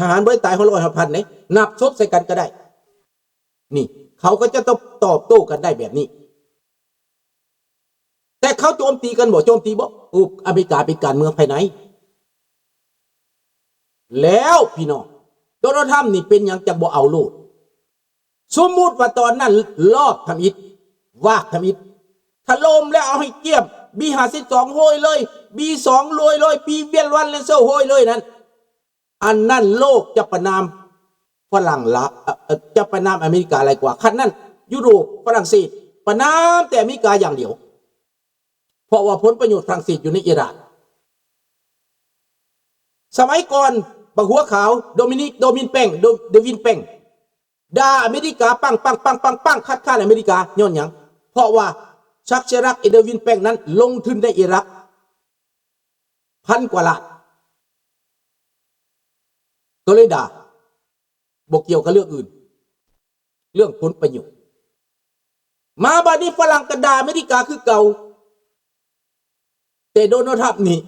ະຫານບໍ່ໄດ້ຕາຍຮອດຮ້ອຍຮອດພັນເດ້ ນັບສົບໃສ່ກັນກໍໄດ້. ນີ້ ເຂົາກໍຈະຕອບ ຕອບໂຕ້ກັນໄດ້ແບບນີ້. ແຕ່ເຂົາໂຈມຕີກັນບໍ່? ໂຈມຕີບໍ່? ໂອ້ ອາເມລິກາເປັນການເມືອງພາຍໃນ. ແລ້ວພີ່ນ້ອງ ໂດນັລ ທຣຳນີ້ເປັນຫຍັງຈັ່ງບໍ່ເອົາໂລດ? ສົມມຸດວ່າຕອນນັ້ນລອບທຳອິດ ວາກທຳອິດ ຖະຫຼົ່ມແລ້ວເອົາໃຫ້ກ້ຽມ ບີຫ້າສິບສອງໂຫຍເລີຍ ບີສອງໂຫຍເລີຍ ບີວຽນວັນແລນເຊີໂຫຍເລີຍນັ້ນ ອັນນັ້ນໂລກຈະປະນາມຝຣັ່ງລະ ເອີ ຈະປະນາມອາເມລິກາຫຼາຍກວ່າ. ຄັນນັ້ນຢູໂຣບ ຝຣັ່ງເສດ ປະນາມແຕ່ອາເມລິກາຢ່າງດຽວ ເພາະວ່າຜົນປະໂຫຍດຝຣັ່ງເສດຢູ່ໃນອີຣາກ. ສະໄໝກ່ອນ ບັກຫົວຂາວ ໂດມິນິກ ໂດມິນແປງ ໂດ ເດວິນແປງ ດ່າອາເມລິກາປັງໆໆໆ ຄັດຄ້ານອາເມລິກາ. ຍ້ອນຫຍັງ? ເພາະວ່າຊັກ ຊີຣັກ ແລະ ເດວິນແປງນັ້ນລົງທຶນໃນອີຣັກພັນກວ່າລ້ານ ກໍເລີຍດ່າ ບໍ່ກ່ຽວກັບເລື່ອງອື່ນ ເລື່ອງຜົນປະໂຫຍດ. ມາບາດນີ້ຝຣັ່ງກໍດ່າອາເມລິກາຄືເກົ່າ. ແຕ່ໂດນັລ ທຣຳນີ້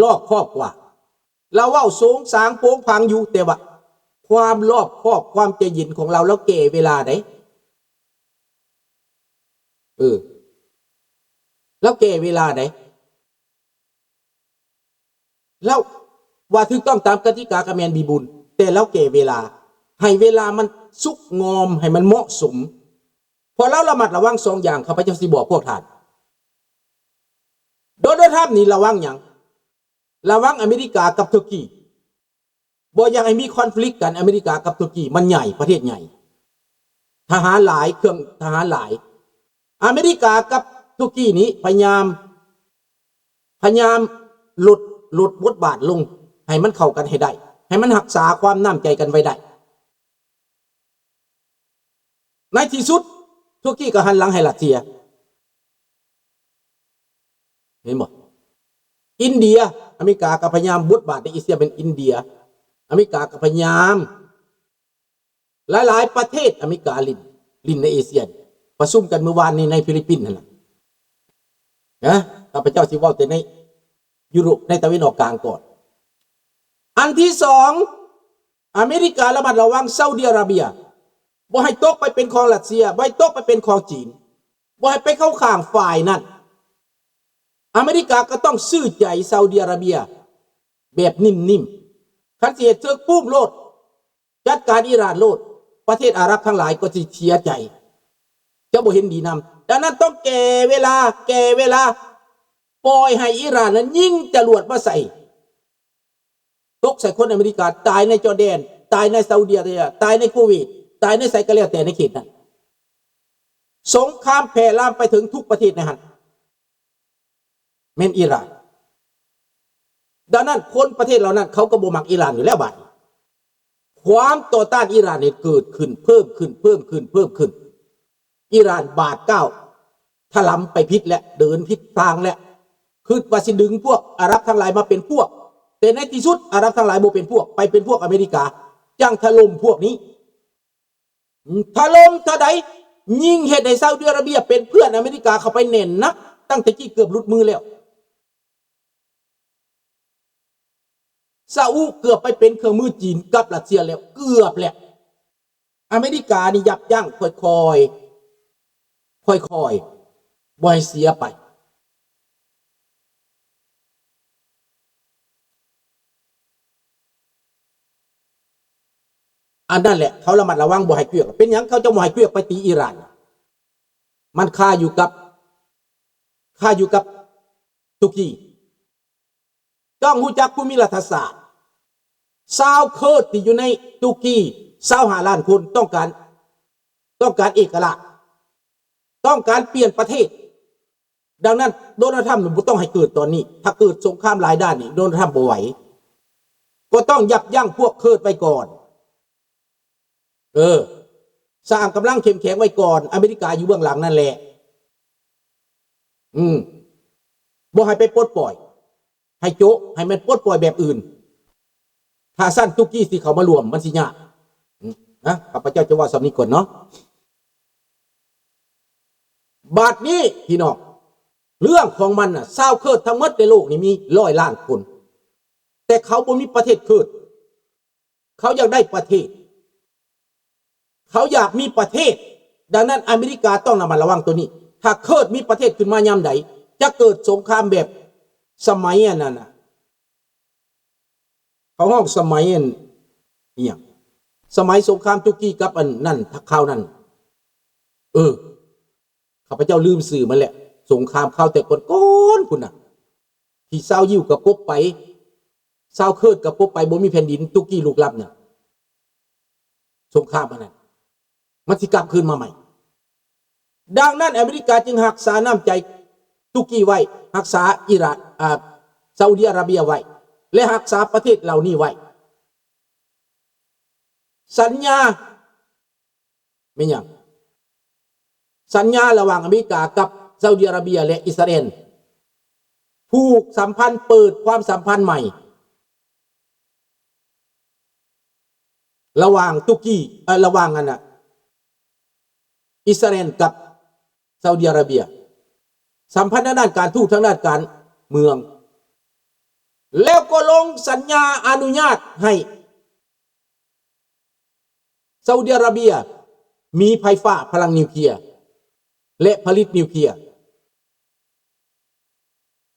ລອບຄອບກວ່າ. ລາວເວົ້າໂສງສາງໂຜງຜັງຢູ່ ແຕ່ວ່າຄວາມລອບຄອບ ຄວາມໃຈເຢັນຂອງລາວ ລາວແກ່ເວລາໃດ໋. ເອີ ລາວແກ່ເວລາໃດ໋. ລາວວ່າຖືກຕ້ອງຕາມກະຕິກາກໍແມ່ນມີບຸນ ແຕ່ລາວແກ່ເວລາ ໃຫ້ເວລາມັນສຸກງອມ ໃຫ້ມັນເໝາະສົມ. ເພາະລາວລະມັດລະວັງສອງຢ່າງ ຂ້າພະເຈົ້າຊິບອກພວກທ່ານ. ໂດນັລ ທຣຳນີ້ລະວັງຫຍັງ? ລະວັງອາເມລິກາກັບຕຸລະກີ. ບໍ່ຢາກໃຫ້ມີຄອນຟລິກກັນ ອາເມລິກາກັບຕຸລະກີ. ມັນໃຫຍ່ ປະເທດໃຫຍ່ ທະຫານຫຼາຍ ເຄື່ອງທະຫານຫຼາຍ. ອາເມລິກາກັບຕຸລະກີນີ້ພະຍາຍາມ ພະຍາຍາມລົດ ລົດບົດບາດລົງ ໃຫ້ມັນເຂົ້າກັນໃຫ້ໄດ້ ໃຫ້ມັນຮັກສາຄວາມນ້ຳໃຈກັນໄວ້ໄດ້. ໃນທີ່ສຸດ ຕຸລະກີກໍຫັນຫຼັງໃຫ້ຣັດເຊຍ. ເຫັນບໍ່? ອິນເດຍ ອາເມລິກາກໍພະຍາຍາມ ບົດບາດໃນເອເຊຍແມ່ນອິນເດຍ. ອາເມລິກາກໍພະຍາຍາມ ຫຼາຍໆປະເທດ ອາເມລິກາຫຼິ້ນ ຫຼິ້ນໃນເອເຊຍ. ປະຊຸມກັນມື້ວານນີ້ໃນຟີລິບປິນຫັ້ນນະ. ນະ ຂ້າພະເຈົ້າຊິເວົ້າແຕ່ໃນຢູໂຣບ ໃນຕາເວັນອອກກາງກ່ອນ. ອັນທີສອງ ອາເມລິກາລະມັດລະວັງຊາອຸດີອາຣາເບຍ ບໍ່ໃຫ້ຕົກໄປເປັນຂອງຣັດເຊຍ ບໍ່ໃຫ້ຕົກໄປເປັນຂອງຈີນ ບໍ່ໃຫ້ໄປເຂົ້າຂ້າງຝ່າຍນັ້ນ. ອາເມລິກາກໍຕ້ອງຊື້ໃຈຊາອຸດີອາຣາເບຍແບບນິ່ມໆ. ຄັນຊິເຮັດເຖິກປຸ້ມໂລດ ຈັດການອີຣານໂລດ ປະເທດອາຣັບທັງຫຼາຍກໍຊິເສຍໃຈ ຈະບໍ່ເຫັນດີນຳ. ດັ່ງນັ້ນຕ້ອງແກ່ເວລາ ແກ່ເວລາ ປ່ອຍໃຫ້ອີຣານນັ້ນຍິງຈະຫຼວດມາໃສ່ ຕົກໃສ່ຄົນອາເມລິກາ ຕາຍໃນຈໍແດນ ຕາຍໃນຊາອຸດີອາຣາເບຍ ຕາຍໃນໂຄເວດ ຕາຍໃນໃສກໍແລ້ວແຕ່ໃນເຂດນັ້ນ. ສົງຄາມແຜ່ລາມໄປເຖິງທຸກປະເທດໃນຫັ້ນ ແມ່ນອີຣານ. ດັ່ງນັ້ນຄົນປະເທດເຫຼົ່ານັ້ນເຂົາກໍບໍ່ມັກອີຣານຢູ່ແລ້ວບາດນີ້. ຄວາມຕໍ່ຕ້ານອີຣານນີ້ເກີດຂຶ້ນ ເພີ່ມຂຶ້ນ ເພີ່ມຂຶ້ນ ເພີ່ມຂຶ້ນ. ອີຣານບາດກ້າວ ຖະຫຼຳໄປຜິດແລ້ວ ເດີນຜິດທາງແລ້ວ ຄິດວ່າຊິດຶງພວກອາຣັບທັງຫຼາຍມາເປັນພວກ ແຕ່ໃນທີ່ສຸດອາຣັບທັງຫຼາຍບໍ່ເປັນພວກ ໄປເປັນພວກອາເມລິກາ ຈັ່ງຖະຫຼົ່ມພວກນີ້. ຖະຫຼົ່ມເທົ່າໃດ ຍິ່ງເຮັດໃຫ້ຊາອຸດີອາຣາເບຍເປັນເພື່ອນອາເມລິກາເຂົ້າໄປແໜ້ນໜັກ ຕັ້ງແຕ່ກີ້ເກືອບຫຼຸດມືແລ້ວ. ຊາອຸເກືອບໄປເປັນເຄື່ອງມືຈີນກັບຣັດເຊຍແລ້ວ ເກືອບແລ້ວ. ອາເມລິການີ້ຢັບຢັ້ງຄ່ອຍໆ ຄ່ອຍໆ ບໍ່ໃຫ້ເສຍໄປ. ອັນນັ້ນແຫຼະ ເຂົາລະມັດລະວັງບໍ່ໃຫ້ເກືອກ. ເປັນຫຍັງເຂົາຈະບໍ່ໃຫ້ເກືອກໄປຕີອີຣານ? ມັນຄາຢູ່ກັບ ຄາຢູ່ກັບຕຸລະກີ. ຕ້ອງຮູ້ຈັກພູມິລັດຖະສາດ. ຊາວເຄີດທີ່ຢູ່ໃນຕຸລະກີຊາວຫ້າລ້ານຄົນ ຕ້ອງການ ຕ້ອງການເອກະລາດ ຕ້ອງການປ່ຽນປະເທດ. ດັ່ງນັ້ນ ໂດນັລ ທຣຳບໍ່ຕ້ອງໃຫ້ເກີດຕອນນີ້. ຖ້າເກີດສົງຄາມຫຼາຍດ້ານນີ້ ໂດນັລ ທຣຳບໍ່ໄຫວ. ກໍຕ້ອງຢັບຢັ້ງພວກເຄີດໄວ້ກ່ອນ. ເອີ ສ້າງກຳລັງເຂັ້ມແຂງໄວ້ກ່ອນ. ອາເມລິກາຢູ່ເບື້ອງຫຼັງນັ້ນແຫຼະ. ອືມ ບໍ່ໃຫ້ໄປປົດປ່ອຍ. ໃຫ້ໂຈະ ໃຫ້ມັນປົດປ່ອຍແບບອື່ນ. ຖ້າຊັ້ນຕຸລະກີຊິເຂົ້າມາຮ່ວມ ມັນຊິຍາກ. ອືມ ນະ ຂ້າພະເຈົ້າຈະເວົ້າສ່ຳນີ້ກ່ອນເນາະ. ບາດນີ້ພີ່ນ້ອງ ເລື່ອງຂອງມັນນະ ຊາວເຄີດທັງໝົດໃນໂລກນີ້ມີຮ້ອຍລ້ານຄົນ ແຕ່ເຂົາບໍ່ມີປະເທດເຄີດ. ເຂົາຢາກໄດ້ປະເທດ ເຂົາຢາກມີປະເທດ. ດັ່ງນັ້ນອາເມລິກາຕ້ອງລະມັດລະວັງໂຕນີ້. ຖ້າເກີດມີປະເທດຂຶ້ນມາຍາມໃດ ຈະເກີດສົງຄາມແບບສະໄໝອັນນັ້ນນະ ເຂົາຮ້ອງສະໄໝອັນ ອີ່ຫຍັງ ສະໄໝສົງຄາມຕຸກກີກັບອັນນັ້ນ ຄາວນັ້ນ. ເອີ ຂ້າພະເຈົ້າລືມຊື່ມັນແຫຼະ. ສົງຄາມຄາວແຕ່ກ່ອນໆພຸ້ນນະ ທີ່ຊາວຢິວກະປົບໄປ ຊາວເຄີດກະປົບໄປ ບໍ່ມີແຜ່ນດິນ ຕຸກກີລຸກລານນະ. ສົງຄາມອັນນັ້ນ ມັນຊິກັບຄືນມາໃໝ່. ດັ່ງນັ້ນອາເມລິກາຈຶ່ງຮັກສານ້ຳໃຈຕຸກກີໄວ້, ຮັກສາອີຣານ, ອາ, ຊາອຸດີອາຣາເບຍໄວ້ ແລະ ຮັກສາປະເທດເຫຼົ່ານີ້ໄວ້. ສັນຍາ ແມ່ນຫຍັງ? ສັນຍາລະຫວ່າງອາເມລິກາກັບຊາອຸດີອາຣາເບຍ ແລະ ອິດສະຣາແອນ ຜູກສຳພັນ, ເປີດຄວາມສຳພັນໃໝ່ ລະຫວ່າງຕຸກກີ ເອີ ລະຫວ່າງອັນນະ ອິດສະຣາແອນກັບຊາອຸດີອາຣາເບຍ, ສຳພັນທາງດ້ານການທູດ, ທາງດ້ານການເມືອງ, ແລ້ວກໍລົງສັນຍາອະນຸຍາດໃຫ້ ຊາອຸດີອາຣາເບຍມີໄຟຟ້າພະລັງນິວເຄຍ ແລະ ຜະລິດນິວເຄຍ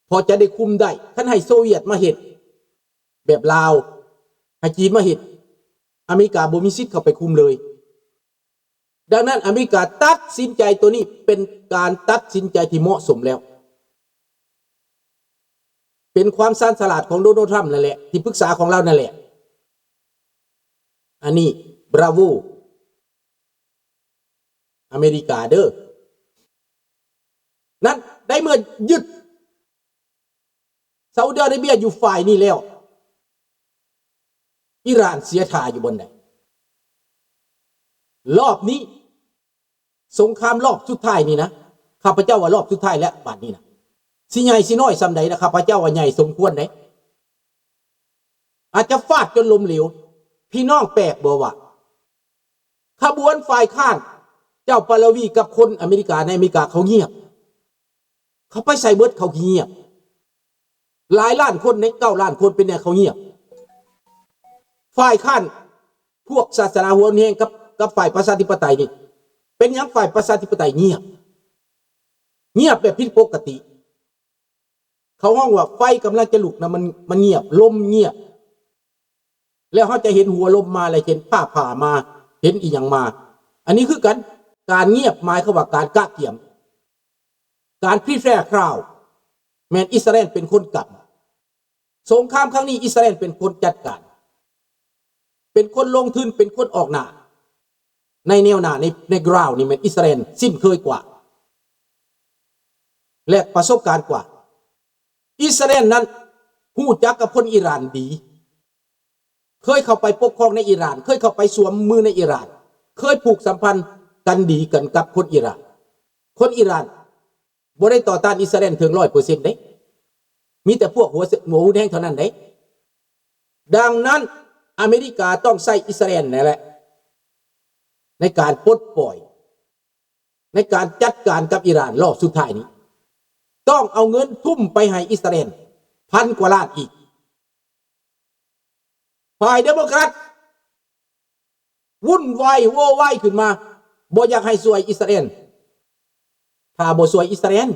ພໍຈະໄດ້ຄຸມໄດ້. ຄັນໃຫ້ໂຊວຽດມາເຮັດແບບລາວ, ໃຫ້ຈີນມາເຮັດ, ອາເມລິກາບໍ່ມີສິດເຂົ້າໄປຄຸມເລີຍ. ດັ່ງນັ້ນອາເມລິກາຕັດສິນໃຈ, ໂຕນີ້ເປັນການຕັດສິນໃຈທີ່ເໝາະສົມແລ້ວ. ເປັນຄວາມຊານສະຫຼາດຂອງໂດນັລ ທຣຳນັ້ນແຫຼະ, ທີ່ປຶກສາຂອງລາວນັ້ນແຫຼະ. ອັນນີ້ ບຣາໂວ ອາເມລິກາເດີ້. ນັ້ນ ໃນເມື່ອຍຶດຊາອຸດີອາຣາເບຍຢູ່ຝ່າຍນີ້ແລ້ວ, ອີຣານເສຍທ່າຢູ່ບ່ອນໃດ? ລອບນີ້ ສົງຄາມລອບສຸດທ້າຍນີ້ນະ, ຂ້າພະເຈົ້າວ່າລອບສຸດທ້າຍແລ້ວບາດນີ້ນະ. ຊິໃຫຍ່ຊິນ້ອຍສ່ຳໃດນະ, ຂ້າພະເຈົ້າວ່າໃຫຍ່ສົມຄວນເດ້. ອາດຈະຟາດຈົນລົ້ມເຫຼວ. ພີ່ນ້ອງແປກບໍ່ວ່າ ຂະບວນຝ່າຍຄ້ານ ເຈົ້າປາລະວີກັບຄົນອາເມລິກາໃນອາເມລິກາເຂົາງຽບ. ເຂົາໄປໃສເບິດ? ເຂົາງຽບ. ຫຼາຍລ້ານຄົນໃນເກົ້າລ້ານຄົນ ເປັນຫຍັງເຂົາງຽບ? ຝ່າຍຄ້ານ ພວກສາສະໜາຫົວຮຸນແຮງກັບ ກັບຝ່າຍປະຊາທິປະໄຕນີ້ ເປັນຫຍັງຝ່າຍປະຊາທິປະໄຕງຽບ? ງຽບແບບຜິດປົກກະຕິ. ເຂົາຮ້ອງວ່າໄຟກຳລັງຈະລຸກນະ, ມັນ ມັນງຽບ, ລົມງຽບ. ແລ້ວເຮົາຈະເຫັນຫົວລົມມາ ແລະ ເຫັນຟ້າຜ່າມາ, ເຫັນອີ່ຫຍັງມາ. ອັນນີ້ຄືກັນ, ການງຽບໝາຍຄວາມວ່າການກະກຽມ, ການ prepare ground ແມ່ນອິດສະຣາແອນເປັນຄົນກຳ. ສົງຄາມຄັ້ງນີ້ອິດສະຣາແອນເປັນຄົນຈັດການ, ເປັນຄົນລົງທຶນ, ເປັນຄົນອອກໜ້າ. ໃນແນວໜ້າ ໃນ ໃນ ground ນີ້ແມ່ນອິດສະຣາແອນຊິ້ນເຄີຍກວ່າ ແລະ ປະສົບການກວ່າ. ອິດສະຣາແອນນັ້ນຮູ້ຈັກກັບຄົນອີຣານດີ, ເຄີຍເຂົ້າໄປປົກຄອງໃນອີຣານ, ເຄີຍເຂົ້າໄປສວມມືໃນອີຣານ, ເຄີຍຜູກສຳພັນກັນດີກັນກັບຄົນອີຣານ. ຄົນອີຣານ ບໍ່ໄດ້ຕໍ່ຕ້ານອິດສະຣາແອນເຖິງຮ້ອຍເປີເຊັນເດ້, ມີແຕ່ພວກຫົວ ຫົວຮຸນແຮງເທົ່ານັ້ນເດ້. ດັ່ງນັ້ນ ອາເມລິກາຕ້ອງໃຊ້ອິດສະຣາແອນນັ້ນແຫຼະ ໃນການປົດປ່ອຍ, ໃນການຈັດການກັບອີຣານລອບສຸດທ້າຍນີ້. ຕ້ອງເອົາເງິນທຸ່ມໄປໃຫ້ອິດສະຣາແອນພັນກວ່າລ້ານອີກ. ຝ່າຍເດໂມແຄຣັດວຸ້ນວາຍໂວວາຍຂຶ້ນມາ, ບໍ່ຢາກໃຫ້ຊ່ວຍອິດສະຣາແອນ. ຖ້າບໍ່ຊ່ວຍອິດສະຣາແອນ,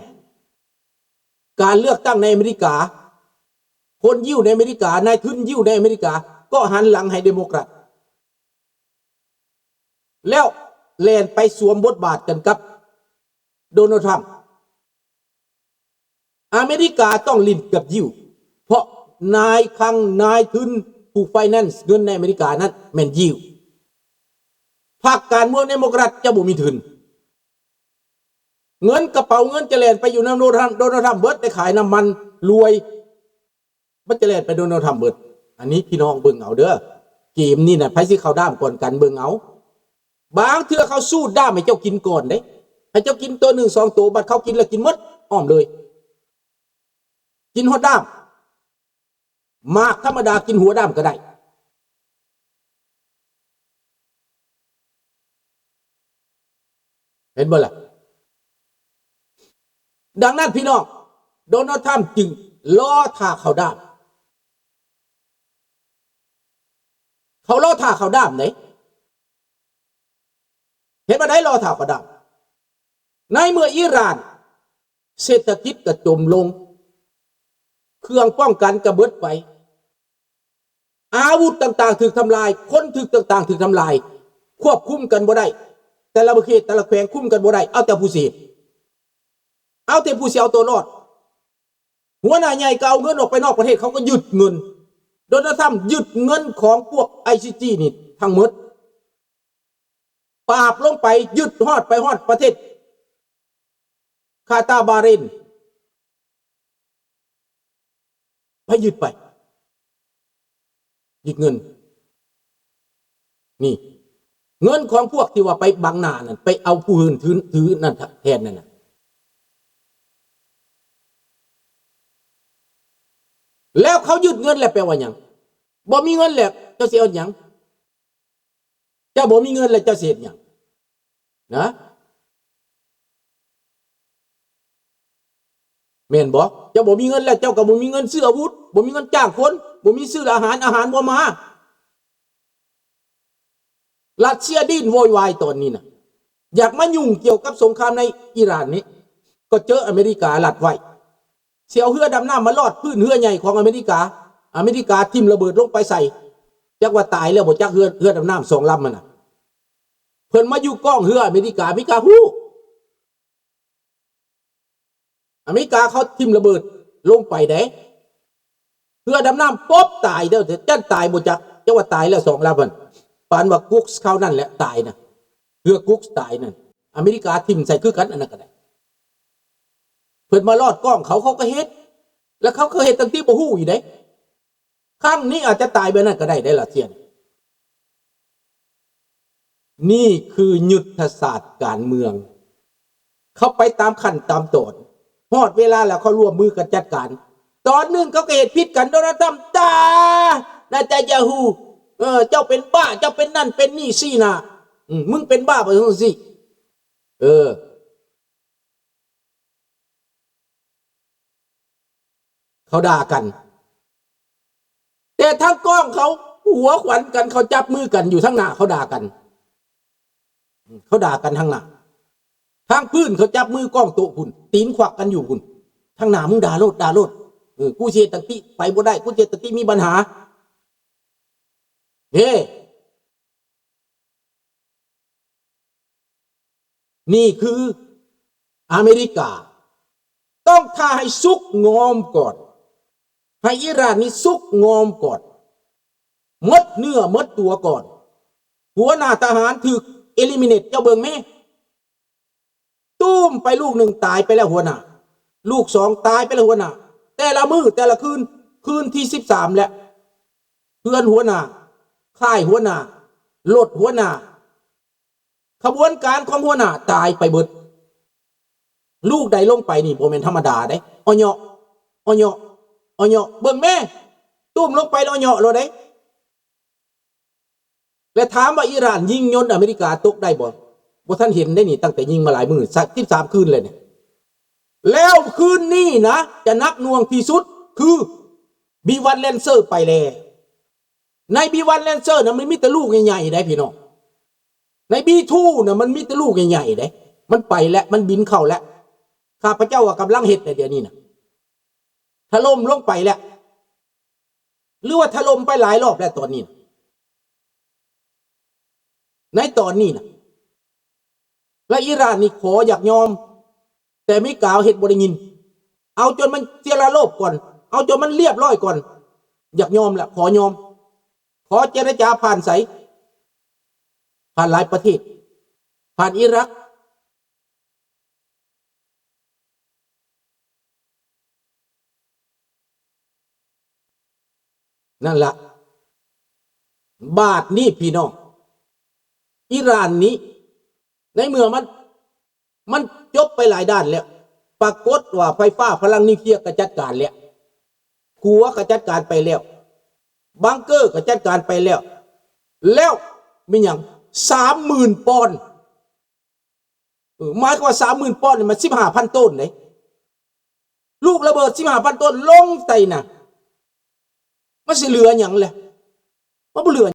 ການເລືອກຕັ້ງໃນອາເມລິກາ, ຄົນຢິວໃນອາເມລິກາ, ນາຍທຶນຢິວໃນອາເມລິກາ ກໍຫັນຫຼັງໃຫ້ເດໂມແຄຣັດ ແລ້ວແລ່ນໄປສວມບົດບາດກັນກັບໂດນັລ ທຣຳ. ອາເມລິກາຕ້ອງຫຼິ້ນກັບຢິວ, ເພາະນາຍຄັງ, ນາຍທຶນ, ຜູ້ finance ເງິນໃນອາເມລິການັ້ນແມ່ນຢິວ. ພັກການເມືອງເດໂມແຄຣັດຈະບໍ່ມີທຶນ. ເງິນກະເປົາເງິນຈະແລ່ນໄປຢູ່ນຳໂດນັລ ທຣຳ, ໂດນັລ ທຣຳເບິດ, ໄດ້ຂາຍນ້ຳມັນລວຍ. ມັນຈະແລ່ນໄປໂດນັລ ທຣຳເບິດ. ອັນນີ້ພີ່ນ້ອງເບິ່ງເອົາເດີ້. ເກມນີ້ນະ ໃຜຊິເຂົ້າດ້າມກ່ອນກັນເບິ່ງເອົາ. ບາງເທື່ອເຂົາສູດດ້າມໃຫ້ເຈົ້າກິນກ່ອນເດ້. ໃຫ້ເຈົ້າກິນໂຕໜຶ່ງສອງໂຕ, ບັດເຂົາກິນແລ້ວກິນໝົດອ້ອມເລີຍ. ກິນຮອດດ້າມ. ໝາກທຳມະດາກິນຫົວດ້າມກໍໄດ້. ເຫັນບໍ່ລະ? ດັ່ງນັ້ນພີ່ນ້ອງ, ໂດນັລ ທຣຳຈຶ່ງລໍຖ້າເຂົ້າດ້າມ. ເຂົາລໍຖ້າເຂົາດາມເດ້. ເຮັດແນວໃດລໍຖ້າເຂົາດາມ? ໃນເມື່ອອີຣານເສດຖະກິດກະຈົມລົງ, ເຄື່ອງປ້ອງກັນກະເບິດໄປ, ອາວຸດຕ່າງໆຖືກທຳລາຍ, ຄົນຖືກຕ່າງໆຖືກທຳລາຍ, ຄວບຄຸມກັນບໍ່ໄດ້, ແຕ່ລະເຂດແຕ່ລະແຂວງຄຸມກັນບໍ່ໄດ້, ເອົາແຕ່ຜູ້ເສບ, ເອົາແຕ່ຜູ້ຊິເອົາຕົວລອດ. ຫົວໜ້າໃຫຍ່ກໍເອົາເງິນອອກໄປນອກປະເທດ, ເຂົາກໍຍຶດເງິນ. ໂດນັລ ທຣຳຍຶດເງິນຂອງພວກ ໄອຊີຈີ ນີ້ທັງໝົດ, ປາບລົງໄປ, ຍຶດຮອດໄປຮອດປະເທດ ຄາຕາ, ບາເຣນ, ໄປຍຶດໄປ, ຍຶດເງິນ. ນີ້ ເງິນຂອງພວກທີ່ວ່າໄປບັງໜ້ານັ້ນ, ໄປເອົາຜູ້ອື່ນຖື, ຖືນັ້ນແທນນັ້ນນະ. ແລ້ວເຂົາຍຶດເງິນແລ້ວແປວ່າຫຍັງ? ບໍ່ມີເງິນແລ້ວເຈົ້າຊິເອົາຫຍັງ? ເຈົ້າບໍ່ມີເງິນແລ້ວເຈົ້າຊິເຮັດຫຍັງ? ນະ ແມ່ນບໍ່? ເຈົ້າບໍ່ມີເງິນແລ້ວ ເຈົ້າກໍບໍ່ມີເງິນຊື້ອາວຸດ, ບໍ່ມີເງິນຈ້າງຄົນ, ບໍ່ມີຊື້ອາຫານ, ອາຫານບໍ່ມາ. ຣັດເຊຍດີ້ນໂວຍວາຍຕອນນີ້ນະ, ຢາກມາຫຍຸ້ງກ່ຽວກັບສົງຄາມໃນອີຣານນີ້, ກໍເຈີອາເມລິກາລັດໄວ້. ຊິເອົາເຮືອດຳນ້ຳມາລອດພື້ນເຮືອໃຫຍ່ຂອງອາເມລິກາ, ອາເມລິກາຖິ້ມລະເບີດລົງໄປໃສ່, ຈັກວ່າຕາຍແລ້ວບໍ່ຈັກ ເຮືອ, ເຮືອດຳນ້ຳສອງລຳຫັ້ນນະ. ເພິ່ນມາຢູ່ກ້ອງເຮືອອາເມລິກາ, ອາເມລິກາຮູ້. ອາເມລິກາເຂົາຖິ້ມລະເບີດລົງໄປເດ້, ເຮືອດຳນ້ຳປົບຕາຍເດີ້, ຈັກຕາຍບໍ່ຈັກ, ຈັກວ່າຕາຍແລ້ວສອງລຳຫັ້ນ. ປານວ່າກຸກຄາວນັ້ນແຫຼະຕາຍນະ, ເຮືອກຸກຕາຍນັ້ນ, ອາເມລິກາຖິ້ມໃສ່ຄືກັນ, ອັນນັ້ນກໍໄດ້. ເພິ່ນມາລອດກ້ອງເຂົາ, ເຂົາກໍເຮັດ, ແລ້ວເຂົາກໍເຮັດທັງທີ່ບໍ່ຮູ້ອີກເດ້. ຄັ້ງນີ້ອາດຈະຕາຍແບບນັ້ນກໍໄດ້ເດ້ ຣັດເຊຍ. ນີ້ຄືຍຸດທະສາດການເມືອງ, ເຂົາໄປຕາມຂັ້ນຕາມຕອນ, ຮອດເວລາແລ້ວເຂົາຮ່ວມມືກັນຈັດການ. ຕອນໜຶ່ງເຂົາກໍເຮັດຜິດກັນ, ໂດນັລ ທຣຳດ່າ ນະຕານຍາຮູ້, ເອີ ເຈົ້າເປັນບ້າ, ເຈົ້າເປັນນັ້ນເປັນນີ້, ຊີ້ໜ້າ, ອືມ ມຶງເປັນບ້າ ໄປຈັ່ງຊີ້, ເອີ. ເຂົາດ່າກັນ, ແຕ່ທາງກ້ອງເຂົາຫົວຂວັນກັນ, ເຂົາຈັບມືກັນຢູ່ທາງໜ້າ, ເຂົາດ່າກັນ, ເຂົາດ່າກັນທາງໜ້າ. ທາງພື້ນເຂົາຈັບມືກ້ອງໂຕະພຸ້ນ, ຕີນຂວັກກັນຢູ່ພຸ້ນ, ທາງໜ້າ ມຶງດ່າໂລດ, ດ່າໂລດ, ເອີ ກູຊິເຮັດຈັ່ງຊີ້ໄປບໍ່ໄດ້, ກູຊິເຮັດຈັ່ງຊີ້ມີບັນຫາ, ເອີ. ນີ້ຄືອາເມລິກາ, ຕ້ອງຖ້າໃຫ້ສຸກງອມກ່ອນ, ໃຫ້ອີຣານນີ້ສຸກງອມກ່ອນ, ໝົດເນື້ອໝົດຕົວກ່ອນ. ຫົວໜ້າທະຫານຖືກ eliminate, ເຈົ້າເບິ່ງແມ້, ຕຸ້ມໄປລູກໜຶ່ງ, ຕາຍໄປແລ້ວຫົວໜ້າ, ລູກສອງ, ຕາຍໄປແລ້ວຫົວໜ້າ. ແຕ່ລະມື້, ແຕ່ລະຄືນ, ຄືນທີສິບສາມແລ້ວ, ເຮືອນຫົວໜ້າ, ຄ້າຍຫົວໜ້າ, ລົດຫົວໜ້າ, ຂະບວນການຂອງຫົວໜ້າຕາຍໄປເບິດ. ລູກໃດລົງໄປນີ້ບໍ່ແມ່ນທຳມະດາເດ້, ເອາະເຍາະ, ເອາະເຍາະ, ເອາະເຍາະ. ເບິ່ງແມ້, ຕຸ້ມລົງໄປແລ້ວເອາະເຍາະໂລດເດ້. ແລະ ຖາມວ່າອີຣານຍິງຍົນອາເມລິກາຕົກໄດ້ບໍ່? ບໍ່ທັນເຫັນເດ້ນີ້, ຕັ້ງແຕ່ຍິງມາຫຼາຍມື້, ສິບສາມຄືນແລ້ວນີ້. ແລ້ວຄືນນີ້ນະ ຈະໜັກໜ່ວງທີ່ສຸດ ຄື ບີວັນ ແລນເຊີ ໄປແລ້ວ. ໃນ ບີວັນ ແລນເຊີ ນະ ມັນມີແຕ່ລູກໃຫຍ່ໆເດ້ພີ່ນ້ອງ. ໃນ ບີທູ ນະ ມັນມີແຕ່ລູກໃຫຍ່ໆເດ້. ມັນໄປແລ້ວ, ມັນບິນເຂົ້າແລ້ວ. ຂ້າພະເຈົ້າວ່າກຳລັງເຮັດໃນດຽວນີ້ນະ, ຖະຫຼົ່ມລົງໄປແລ້ວ ຫຼືວ່າຖະຫຼົ່ມໄປຫຼາຍລອບແລ້ວຕອນນີ້ນະ. ໃນຕອນນີ້ນະ ແລະ ອີຣານນີ້ຂໍຢາກຍອມ, ແຕ່ອາເມລິກາເຮັດບໍ່ໄດ້ຍິນ. ເອົາຈົນມັນເສຍລະໂລບກ່ອນ, ເອົາຈົນມັນລຽບຮ້ອຍກ່ອນ. ຢາກຍອມລະ, ຂໍຍອມ, ຂໍເຈລະຈາຜ່ານໃສ? ຜ່ານຫຼາຍປະເທດ, ຜ່ານອີຣັກ. ນັ້ນລະ, ບາດນີ້ພີ່ນ້ອງ, ອີຣານນີ້ ໃນເມື່ອມັນ, ມັນຈົບໄປຫຼາຍດ້ານແລ້ວ, ປາກົດວ່າໄຟຟ້າພະລັງນິວເຄລຍກໍຈັດການແລ້ວ, ຂົວກໍຈັດການໄປແລ້ວ, ບັງເກີກໍຈັດການໄປແລ້ວ, ແລ້ວມີຫຍັງ? ສາມໝື່ນປອນ. ເອີ, ໝາຍຄວາມວ່າສາມໝື່ນປອນນີ້ມັນສິບຫ້າພັນໂຕນເດ້. ລູກລະເບີດສິບຫ້າພັນໂຕນລົງໃສ່ນະ, ມັນຊິເຫຼືອຫຍັງແຫຼະ? ມັນບໍ່ເຫຼືອ